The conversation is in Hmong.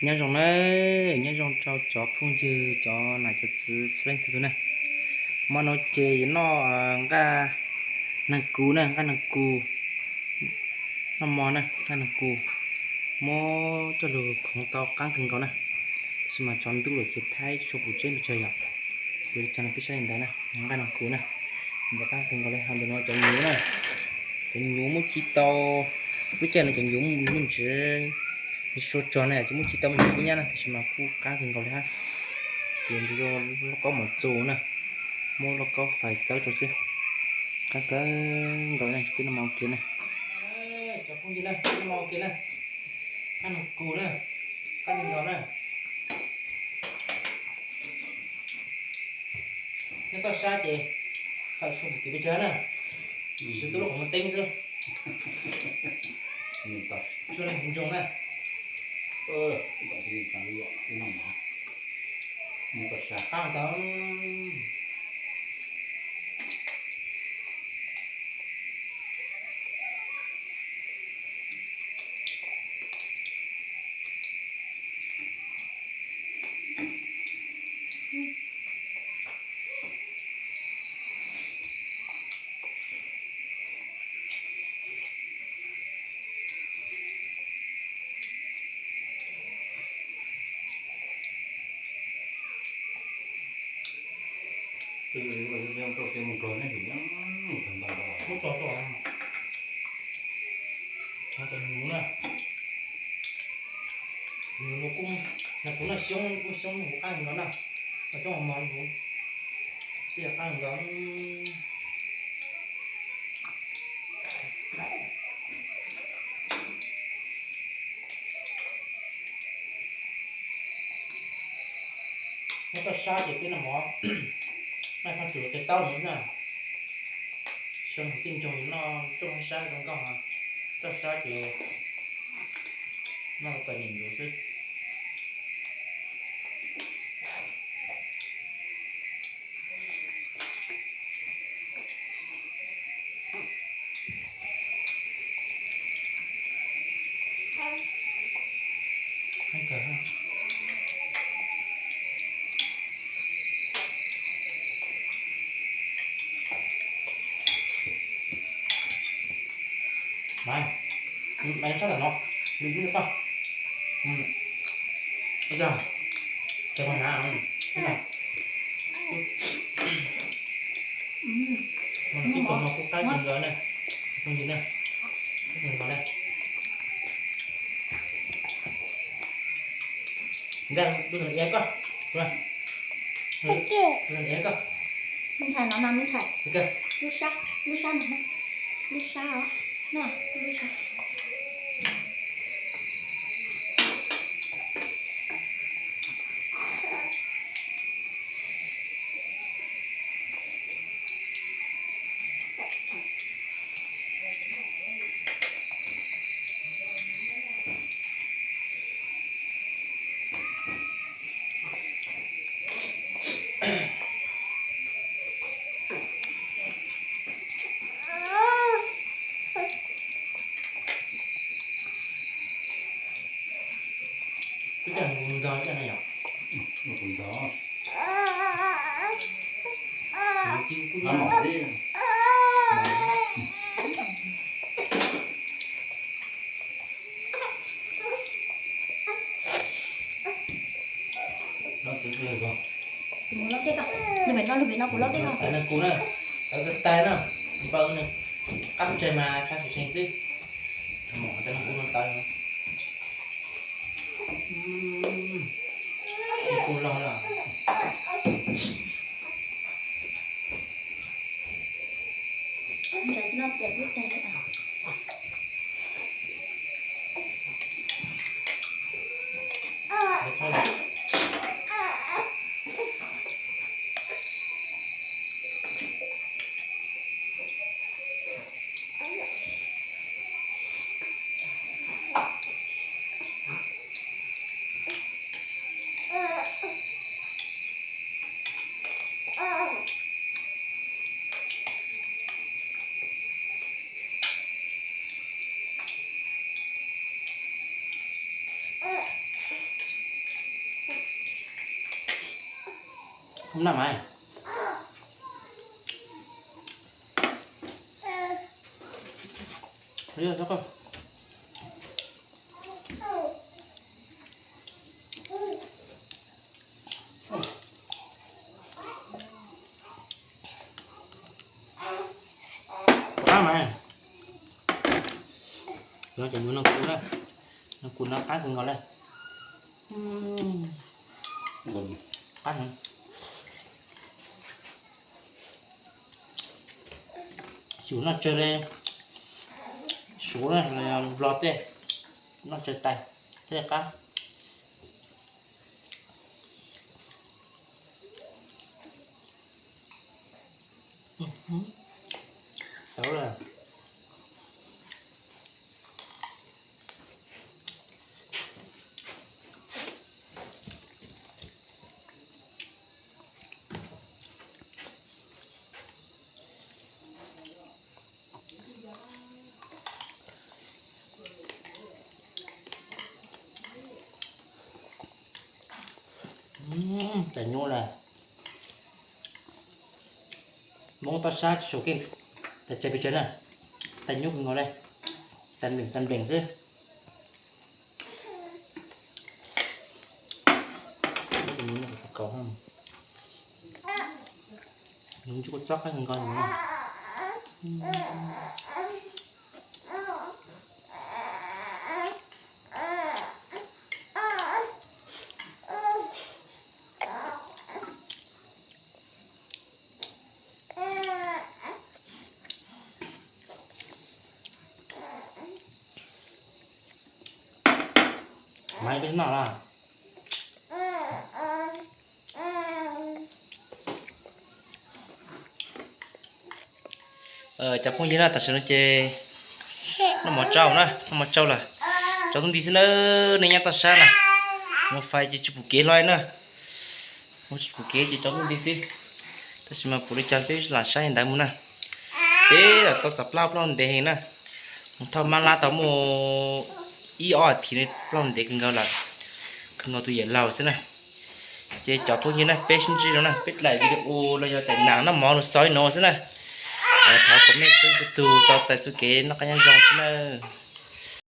Nyob zoo na, nyob zoo rau cov phooj ywg, cov nam cov txwv txhua leej txhua tus na. Hmo no ces yuav noj nqaj neeg kus na, nqaj neeg kus, noj mov na, nqaj neeg kus, muab coj lug khoov tau qaab kawg nkaus na. Tab sis mas tsov ntub lawm ces thaib tsis tshua pum tseb pes tsawg yom. Yuav li cas no peb saib li ntawd na, nqaj neeg kus na, ntxim qaab kawg nkaus li. Ho ntawm no cov nyuv na, cov nyuv muaj tsis tau, lub caij no cov nyuv muaj ntsis, tsis tshua tsawg na, ces muaj tsis tau me nyuam kub nyab na, tab sis mas kuj qaab kawg nkaus li hab. Ces lauj kaub mov txus na, muab lauj kaub fais txawb rau xwb. Qaab kawg nkaus li na, peb noj mov ua ke na. Cov phooj ywg na, noj mov ua ke na, nqaj neeg kus na, qaab kawg nkaus na. Nyob toj sab ces txhawm tsis tshua pum kev pes tsawg na, tsuas tub lub qhov muag teeb xwb. Tsuas leej ntsoog na. Qaab ntawd. Ub, tso tso, no tus nyuv na, nyuv no kuj, no kuv noj xyoob, kuj xyoob kuv qaab nkaus na, noj xyoob mos kuv thiaj qaab nkaus. Nyob toj sab ces peb noj mov, noj tsob tswm tes taub no na. Xyoo no tij ntsoog noj rooj sab zoo nkauj, toj sab ces noj tas nyem ntsuav xwb. Maiv, maiv sab tom no, lwm lub koj. Ib zaug, cov no na, tib tug no kuj qaib kawg nkaus na, phooj ywg na, ib tug no na. Nkag lub no ia koj, lub no ia koj. Ntxhais no mas ntxhais, lub sab, lub sab no, lub sab os, no, lub sab. Ib cag ntxog ib cag no yom? Ntxog. Mus loj kej koj, lub pem no, lub pem no kuv loj kej koj. Tawv neeg kus na, tawv tag tag na, npaw neeg qab tsev mas tshab tshee xwb. Mom tawv neeg kus no tawv. Kus loj loj. Noj mas. Qab mas. Yog ces mus noj kuv na, noj kuv no qab kawg nkaus li. Qab heev. Yus noj tsawg li, suav na, nplog tej, noj tsawg tais thiaj li qab. Tais nyuj na, Hmoob toj sab tsis tshua keej, tais tsev pes tsawg na, tais nyuj kawg nkaus li, tais npleem tais npleem xwb. Nws tsis kuj txob qab kawg nkaus. Maiv peb noj lawm. Cov phooj ywg na, tam sim no ces noj mov tsau na, noj mov tsau lawm, tsaus ntuj nti xwb na. Nej nyob toj sab na, mus fais ces tsis pom kev hlo na, mus tsis pom kev ces tsaus ntuj nti xwb. Tab sis mas puas li cas peb lam saib li ntawd mus na. Peb los tau xav plaj plaub ntev heev na, mus thauj mab lab tau muaj ib ob thiv, plaj ntev kawg nkaus lawm, kawg nkaus tus yawm laus xwb na. Ces cov phooj ywg na, peb sib ntsib no na, peb daim video los yog daim nas noj mov los xaus li no xwb na. Thov kom nej txhua tus tau txais txoj kev noj qab nyob zoo xwb nawb.